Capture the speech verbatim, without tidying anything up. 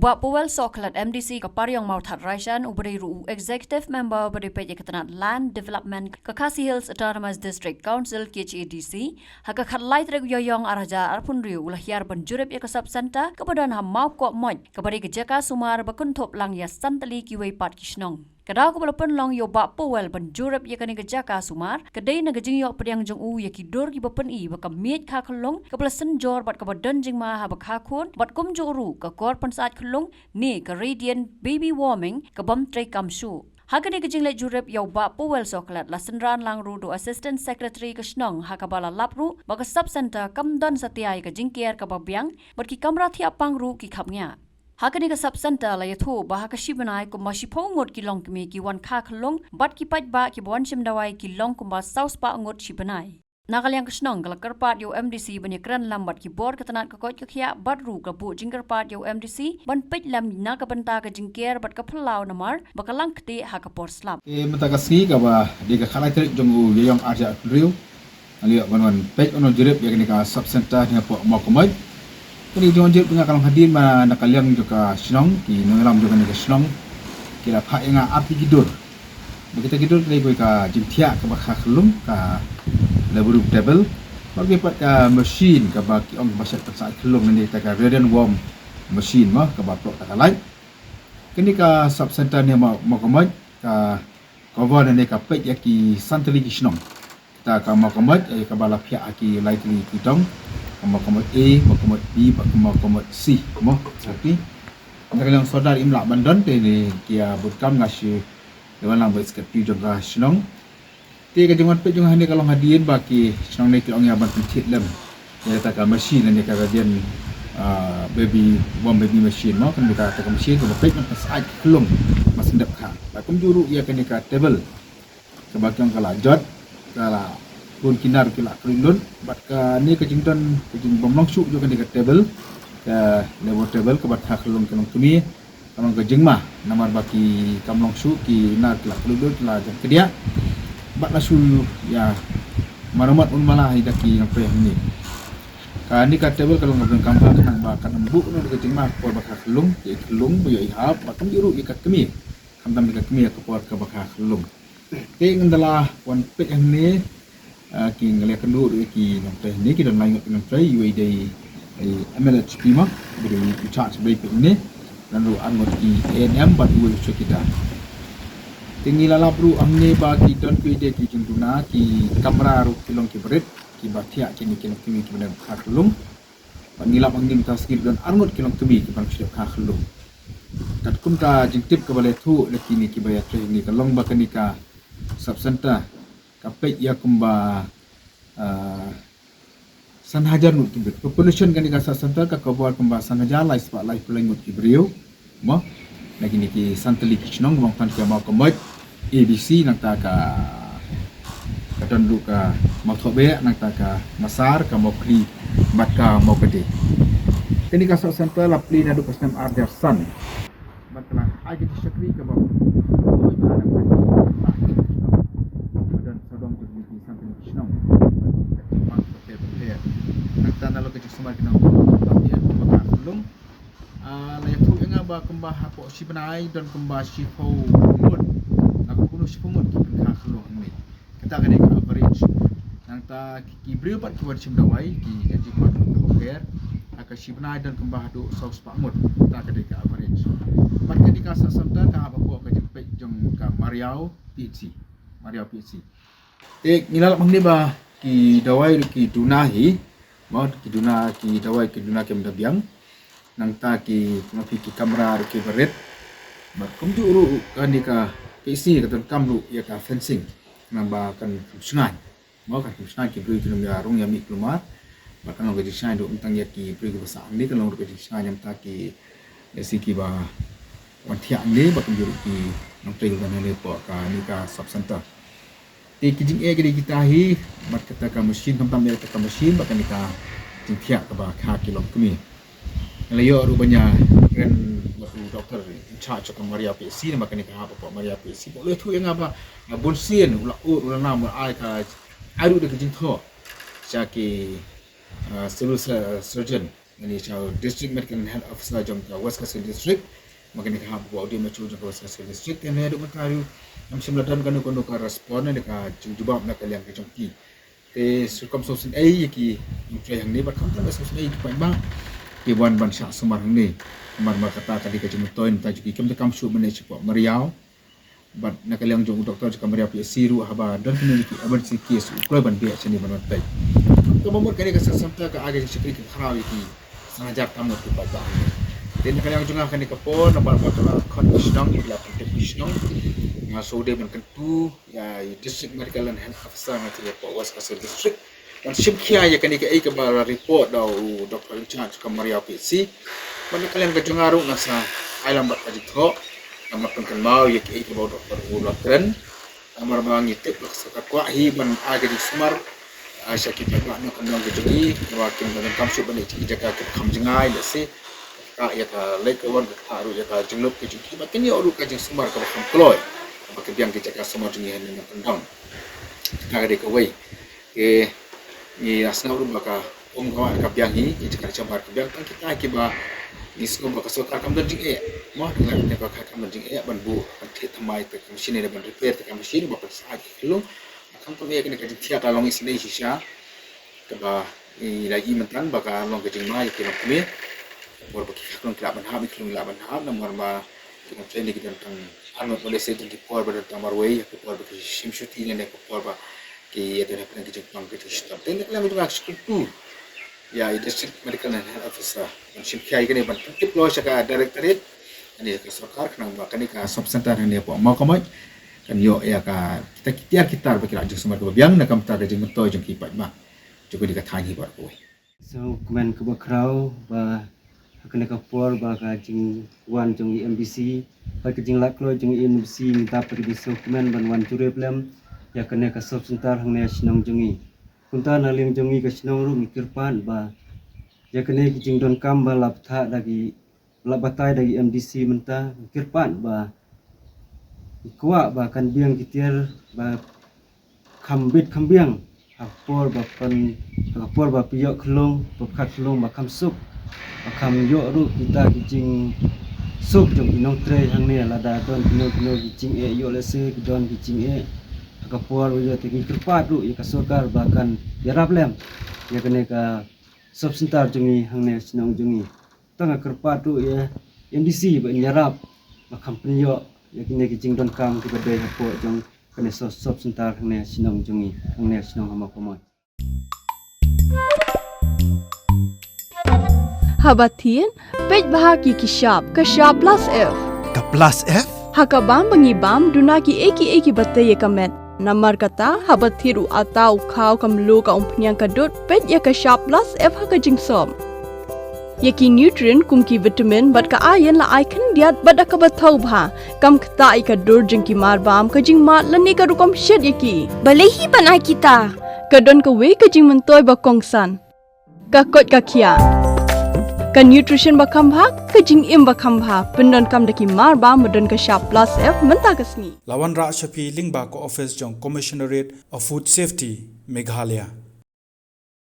Bah Powell Sohkhlet, M D C ka Pariong Mawthadraishan, uba dei ruh u Executive Member ba dei peit ïa ka tnat Land Development ka Khasi Hills Autonomous District Council, K H A D C, ha ka khatlai tarik u Ïaïong arhajar arphew hynriew u la hiar ban jurip ïa ka sub center kaba don ha Mawkohmoit, kaba dei ka jaka sumar ba kynthup lang ïa san tylli kiwei pat ki shnong. Ka daw kaba la pynlong ïa u Bah Powell ban jurip ïa kane ka jaka sumar ka dei na ka jingïoh pdiang jong u ïa ki dur kiba pyni ba ka miej kha khyllung kaba la synjor bad kaba don jingma haba kha khun, bad kumjuh ruh ka kor pynsyaid khyllung ne ka radiant baby warming ka bym treikam shuh. Ha kane ka jingleit jurip ïa u Bah Powell Sohkhlet la synran lang ruh da u Assistant Secretary ka shnong, ha kaba la lap ruh ba ka sub center kam don satia ïa ka jingker kaba biang bad ki kamra thiah pang ruh ki khapngiah. Ha kane ka sub center la ïathuh ba ha ka shi bnai kumba shiphew ngut ki longkmie ki wan kha khyllung bad ki paidbah kiba wan shim dawai ki long kumba saw spah ngut shi bnai. Na ka liang ka shnong ka la kyrpad ïa u M D C ban ïakren lem bad ki bor ka tnat ka koit ka khiah bad ruh ka buh jingkyrpad ïa u M D C ban peit lem na ka bynta ka jingker bad ka phyllaw namar ba ka lang ktieh ha ka por slap. Te mynta ka sngi kaba dei ka khatlai tarik jong u Ïaïong arhajar arphew hynriew, nga la ïoh ban wan peit, wan jurip ïa kane ka sub center ne hapoh Mawkohmoit. Kane ka jingwan jurip nga ka long hadien ba na ka liang jong ka shnong, ki nongïalam jong kane ka shnong ki la phah ïa nga arphew ki dur. Ba kita ki dur ki dei kawei ka jingthiah kaba kha khyllung, ka labour room table, bad kawei pat ka machine kaba ki ong kaba shet pynsyaid khyllung, ne kata ka radiant warm machine mo, kaba pynlong ïa ka light. Kane ka sub center ne Maw-, Mawkohmoit ka cover ne ka peit ïa ki san tylli ki shnong. Kata ka Mawkohmoit, eh, kaba la phiah ha ki lai tylli ki dong. Ka Mawkohmoit A, Mawkohmoit B, bad ka Mawkohmoit C mo. Tapi na ka liang sordar im lah ban don, te ne ki ïa bud kam, nga shu ïa wan lang bad secretary jong ka shnong. Te ka jingwan peit jong nga hangne ka long hadien ba ki shnong ne ki ong ïa ban pynthied lem ïa kata ka machine ne ka radiant, ah, baby, warm baby machine mo, kane kata ka machine kaba peit ban pynsyaid khyllung ba sngewdep kha. Bad kumjuh ruh ïa kane ka table kaba ki ong ka la jot, ka la bun ki nar ki la khlun lut, bad kane ka jingdon ka jingbym long shuh jong kane ka table, ka labour table kaba kha khyllung ki longkmie, ka long ka jingma namar ba ki kam long shuh, ki nar ki la khlun lut, ki la jan kdiah, bad la shu ïa maramat un mala ïa da ki nongtrei hangne. Kane ka table ka long kaba donkam bha khnang ba kan ym buh noh da ka jingma ha ka por ba kha khyllung, ïa i khyllung ba ïoh i hap, bad kumjuh ruh ïa ka kmie, khamtam ïa ka kmie ha ka por kaba kha khyllung. Te ngan da la wan peit hangne, ah, ki, nga la ïakynduh ruh ïa ki nongtrei hangne, ki don lai ngut ki nongtrei, uwei dei, eh, M L H P mo, uba dei in charge ba dei peit hangne, don ruh ar ngut ki A N M bad uwei u chowkidar. Te ngi la lap ruh hangne ba ki don kiwei de ki jingduna, ki kamra ruh ki long kiba rit, kiba thiah kine ki longkmie kiba dang kha khyllung. Bad ngi lap hangne mynta ka sngi don ar ngut ki longkmie kiba dang shu dep kha khyllung. Katkum ka jingtip kaba la ïathuh da kine kiba ïatrei hangne, ka long ba kane ka sub center ka peit ïa kumba, ah, san hajar ngut ki briew. Population kane ka sub center ka cover kumba san hajar lai spah laiphew lai ngut ki briew mo, na kine ki san tylli ki shnong, ba ong tang ki Mawkohmoit A, B, C, nangta ka, ka don ruh ka Mawthohbeh, nangta ka Mawsar, ka Mawkhli bad ka Mawkdei. Kane ka sub center la plie naduh ka snem ar hajar san. Bad ka la ai ka jingshakri kaba hoi bha na ka, ba don sawdong jong ki san tylli ki shnong. Nangta nalor ka jingsumar ki nongtrei ba kha khyllung, ah, la ïathuh ïa nga ba kumba hapoh shi bnai don kumba shiphew ngut, na kumno shiphew ngut ki pynkha khyllung hangne. Kata ka dei ka average. Nangta ki, ki briew pat ki wan shim dawai, ki, ki jingwan kaba pher, ha ka shi bnai don kumba haduh saw spah ngut. Kata ka dei ka average. Bad kane ka sub center ka hap hapoh ka jingpeit jong ka Mariaw P H C. Mariaw P H C. Te ngi la lap hangne ba ki dawai ruh ki duna hi. Mo, ki duna, ki dawai ki duna kim da biang. Nangta ki, ki kamra ruh kiba rit. Bad kumjuh ruh kane ka P H C ka donkam ruh ïa ka fencing, namar ba kan kham shngaiñ. Mo, kan kham shngaiñ, ki briew kin ym ïa rung ïa mih kulmar. Bad kan long ka jingshngaiñ ruh ym tang ïa ki briew kiba sah hangne, kan long ruh ka jingshngaiñ ïa mynta ki, ïa shi kiba wan thiah hangne, bad kumjuh ruh ki nongtrei kiba don hangne hapoh kane ka sub center. Te ki jingeh ki dei kita hi, bad kata ka machine, khamtam ïa kata ka machine, bad kane ka jingthiah kaba kha ki longkmie. Nga la ïoh ruh ban ïakren bad u doctor in charge jong ka Mariaw P H C, namar kane ka hap hapoh Mariaw P H C. Ba u la ïathuh ïa nga ba, ah, bunsien u la ud, u la nam, u la ai ka, ai ruh da ka jingthoh sha ki, ah, civil sur-, surgeon. Kane sha u District Medical and Health Officer jong ka West Khasi Hills District. Ma kane ka hap ba u dei ma chu jong ka West Khasi Hills District. Te ne du mynta ruh ngam shym la don kano kano ka respond ne ka jingjubab na ka liang ka jong ki. Te shu kam sngewsynei ïa ki nongtrei hangne bad khamtam sngewsynei ïa ki paidbah ki wan ban shah sumar hangne. Namar ma kata ka dei ka jingmyntoi mynta jong ki kam da kam shuh mynne shapoh Mariaw. Bad na ka liang jong u doktor jong ka Mariaw P H C ruh haba don kine ki emergency case u kloi ban beh shane ban wan peit. Kaba mut kane ka sub center ka ai ka jingshakri kaba khraw ïa ki san hajar tam ngut ki paidbah. Te na ka liang jong nga kane ka por namar ba ka la khot ki shnong, ki la pyntip ki shnong, nga shu dei ban kyntu ïa i District Medical and Health Officer nga te ïa ka West Khasi District ban shim khia ïa kane kaei kaba la report da u doktor in charge ka Mariaw P H C. Bad na ka liang ka jong nga ruh nga sa ai lang bad ka jingthoh namar pynkynmaw ïa kaei kaba u doktor u la kren. Namar ba ngi tip ba ka sorkar kwah hi ban ai ka jingsumar, ah, sha ki paidbah na ka liang ka jong ngi, ba kim da donkam shuh ban ïa ki jaka kiba kham jngai, lehse ka ïa ka leit ka wan, ka ruh ïa ka jinglup ka jong ki, ba kin ïoh ruh ka jingsumar kaba kham kloi, ba ka biang ki jaka sumar jong ngi hangne na ka liang. Ka dei kawei. Ke ngi la sngew ruh ba ka um ka wah ka biang hi, ki jaka chambar ka biang, tang kita kiba ngi sngew ba ka sorkar kam don jingeh. Mo, tang kita ka kam don jingeh ban buh, ban thied thymmai te ka machine, ban repair te ka machine, ba pynshai ki khyllung. Khamtam eh kane ka jingthiah ka long isynei shisha. Kaba i la i mynta ba ka long ka jingma ïa ki longkmie. Por ba ki khyllung ki lah ban hap, ki khyllung ki lah ban hap, namar ba ki nongtrei ne ki don tang arngut, lehse don ki por ba don tang marwei, ki por ba ki shim shuti ne, ne ki por ba ki ïa don hapdeng ki jingpang ki jingshitom. Te na ka liang jong nga nga kyntu ïa i District Medical and Health Officer ban shim khia ïa kane, ban pyntip kloi sha ka directorate, kane ka sorkar, khnang ba kane ka sub center hangne hapoh Mawkynrew kan ïoh ïa ka kita ki tiar ki tar ba ki lah jingsumar kaba biang na ka bynta ka jingmyntoi jong ki paidbah jong kane ka thaiñ hi baroh kawei. Sngewkmen kaba khraw ba ha kane ka por ba ka jingwan jong i M D C bad ka jinglait kloi jong i M D C mynta pat ki sngewkmen ban wan jurip lem ïa kane ka sub center hangne ha shnong jong ngi. Kumta na liang jong ngi ka shnong ruh ngi kyrpad ba ïa kane ki jingdonkam ba la bthah da ki, la batai da ki M D C mynta, ngi kyrpad ba ngi kwah ba kan biang ki tiar ba kham bit kham biang ha ka por ba pyn, ha ka por ba phi ïoh khyllung, ba phi kha khyllung ba kham suk, ba kham ïoh ruh kita ki jingsuk jong ki nongtrei hangne, lada don kino kino ki jingeh, ïoh lehse ki don ki jingeh ha ka por ba ïoh. Te ngi kyrpad ruh ïa ka sorkar ba kan ïarap lem ïa kane ka sub center jong ngi hangne ha shnong jong ngi. Tang nga kyrpad ruh ïa M D C ba in ïarap ba kham pynïoh ïa kine ki jingdonkam kiba dei hapoh jong kane sub, sub center hangne ha shnong jong ngi, hangne ha shnong ha Mawkynrew. Haba thied, peit bha ïa ki shap, ka shap plus F. Ka plus F? Ha ka bam ba ngi bam, duna kiei kiei kiba tei ïa ka met. Namar kata, haba thied u atta, u khaw, ka mluh, ka umphniang, ka dud, peit ïa ka shap plus F ha ka jingsop. Ïa ki nutrient kum ki vitamin bad ka iron la ai khyndiat bad da kaba thaw bha. Kam ktah ïa ka dur jong ki mar bam, ka jingmad lane ka rukom shet ïa ki. Balei hi ban ai kita? Ka don kawei ka jingmyntoi ba kongsan. Ka koit ka khiah. Ka nutrition ba kham bha, ka jingim ba kham bha. Pyndonkam da ki mar bam ba don ka shap plus F mynta ka sngi. La wanrah sha phi lyngba ka office jong Commissionerate of Food Safety, Meghalaya.